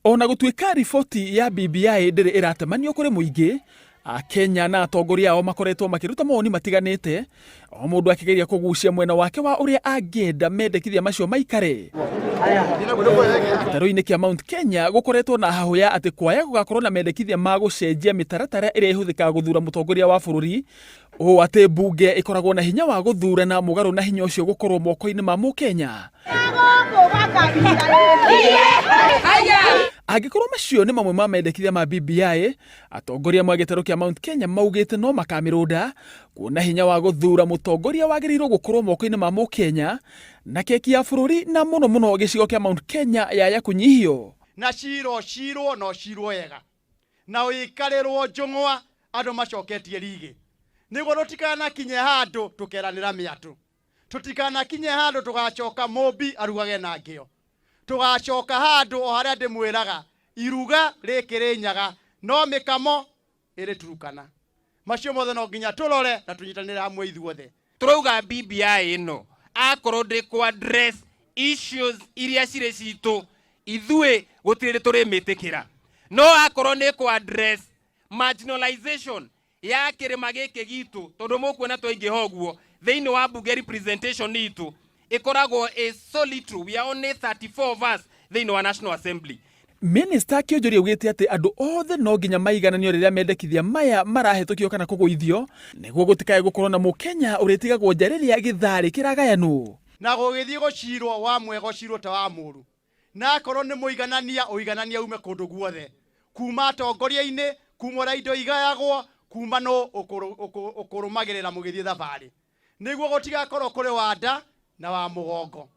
Ona gũtuĩka riboti ya BBI ndĩrĩ ĩratemanio kũrĩ mũingĩ, Akenya na atongoria ao makoretwo makĩruta mawoni matiganĩte, o mũndũ akĩgeria kũgucia mwena wake wa ũrĩa angĩenda mendekithia macio maikare. Gĩtarũ-inĩ kĩa Mount Kenya gũkoretwo na hahũ ya atĩ kwaya gũgakorwo na mendekithia ma gũcenjia mĩtaratara ĩrĩa ĩhũthĩkaga gũthura mũtongoria wa bũrũri, ũũ atĩ mbunge ĩkoragwo na hinya wa gũthurana mũgarũ na hinya ũcio gũkorwo moko-inĩ ma mũkenya. Angĩkorwo macio nĩ mamwe ma mendekithia ma BBI, atongoria amwe a gĩtarũ kĩa Mount Kenya maugĩte no makamĩrũnda kuona hinya wa gũthura mũtongoria wagĩrĩirwo gũkorwo moko-inĩ ma mũkenya na keki ya bũrũri na mũno mũno gĩcigo kĩa Mount Kenya yaya kũnyihio. Na cira ũcirwo na ũcirwo wega na ũikarĩrwo njũng'wa andũ macoketie rigĩ nĩguo tũtikanakinye handũ tũkeranĩra mĩatũ. Tũtikanakinye handũ tũgacoka mũmbi arugage na ngĩo. Tũgacoka handũ o harĩa ndĩmwĩraga iruga rĩ Kĩrĩnyaga no mĩkamo ĩrĩ Turukana. Macio mothe no nginya tũrore na tũnyitanĩre hamwe ithuothe. Tũrauga BBI ĩno akorwo ndĩ kũ address issues iria cirĩ citũ ithuĩ gũtirĩ hĩndĩ tũrĩmĩtĩkĩra. No akorwo nĩ kũ address marginalization ya kĩrĩma gĩkĩ gitũ tondũ mũkuona twaingĩha ũguo thĩinĩ wa mbunge representation itũ ĩkoragwo ĩ so little, we are only 34 of us thĩinĩ wa National Assembly. Minista Kĩonjori augĩte atĩ andũ othe no nginya maigananio rĩrĩa mendekithia maya marahĩtũkio kana kũgũithio nĩguo gũtikae gũkorwo na mũkenya ũrĩtigagwo nja rĩrĩa gĩtharĩ kĩragayanwo. Na gũgĩthiĩ gũcirwo wa mwega ũcirwo ta wa mũũru. Na akorwo nĩ mũiganania, ũiganania ume kũndũ guothe, kuma atongoria-inĩ, kuma ũrĩa indo igayagwo, kuma nũ ũkũrũmagĩrĩra mũgĩthiĩ thabarĩ, nĩguo gũtigakorwo kũrĩ wa nda na wa mũgongo.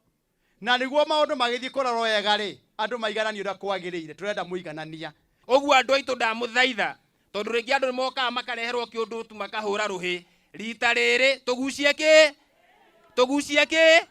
Na nĩguo maũndũ magĩthiĩ kũrorwo wega-rĩ, andũ maigananio ũrĩa kwagĩrĩire. Tũrenda mũiganania. Ũguo andũ aitũ ndamũthaitha, tondũ rĩngĩ andũ nĩ mokaga makareherwo kĩũndũ tu makahũra rũhĩ, rita rĩrĩ tũgucie kĩ? Tũgucie kĩ?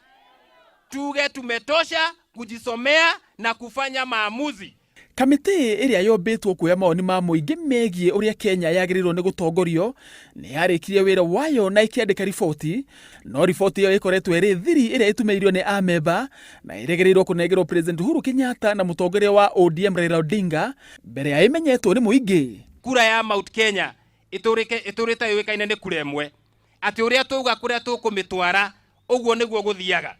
Tuge tumetosha kujisomea na kufanya maamuzi. Kamĩtĩ ĩrĩa yombĩtwo kuoya mawoni ma mũingĩ megiĩ ũrĩa Kenya yagĩrĩirwo nĩ gũtongorio nĩ yarĩkirie wĩra wayo na ĩkĩandĩka riboti, no riboti ĩyo ĩkoretwo ĩrĩ thiri ĩrĩa ĩtumĩirio nĩ amemba na ĩrĩgĩrĩirwo kũnengerwo President Uhuru Kenyatta na mũtongoria wa ODM Raila Odinga mbere ya ĩmenyetwo nĩ mũingĩ. Kura ya Mount Kenya ĩtũrĩte yũĩkaine nĩ kura ĩmwe, atĩ ũrĩa twauga kũrĩa tũkũmĩtwara ũguo nĩguo gũthiaga,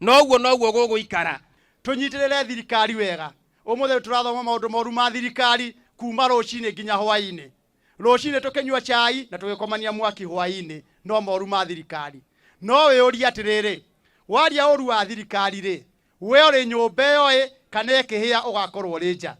na ũguo noguo gũgũikara. Tũnyitĩrĩre thirikari wega. Ũmũthĩ tũrathoma maũndũ moru ma thirikari kuma rũcinĩ nginya hwainĩ. Rũcinĩ tũkĩnyua cai na tũgĩkomania mwaki hwainĩ no moru ma thirikari. No wĩyũrie atĩrĩrĩ, waria ũru wa thirikari rĩ, we ũrĩ nyũmba ĩyo ĩ kana ĩkĩhĩa ũgakorwo ũrĩ nja?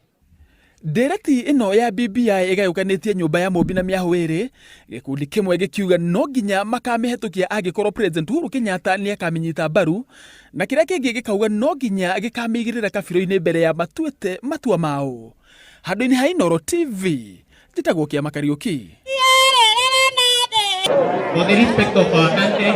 Ndereti ĩno ya BBI ĩgayũkanĩtie nyũmba ya Mũmbi na mĩahũ ĩrĩ, gĩkundi kĩmwe gĩkiuga no nginya makamĩhetũkia angĩkorwo President Uhuru Kenyatta nĩakamĩnyita mbaru, na kĩrĩa kĩngĩ gĩkauga no nginya gĩkamĩigĩrĩra kabirũ-inĩ mbere ya matuĩte matua mao. Handũ-inĩ ha Inooro TV, njĩtagwo Kĩama Kariũki. For the respect of our country,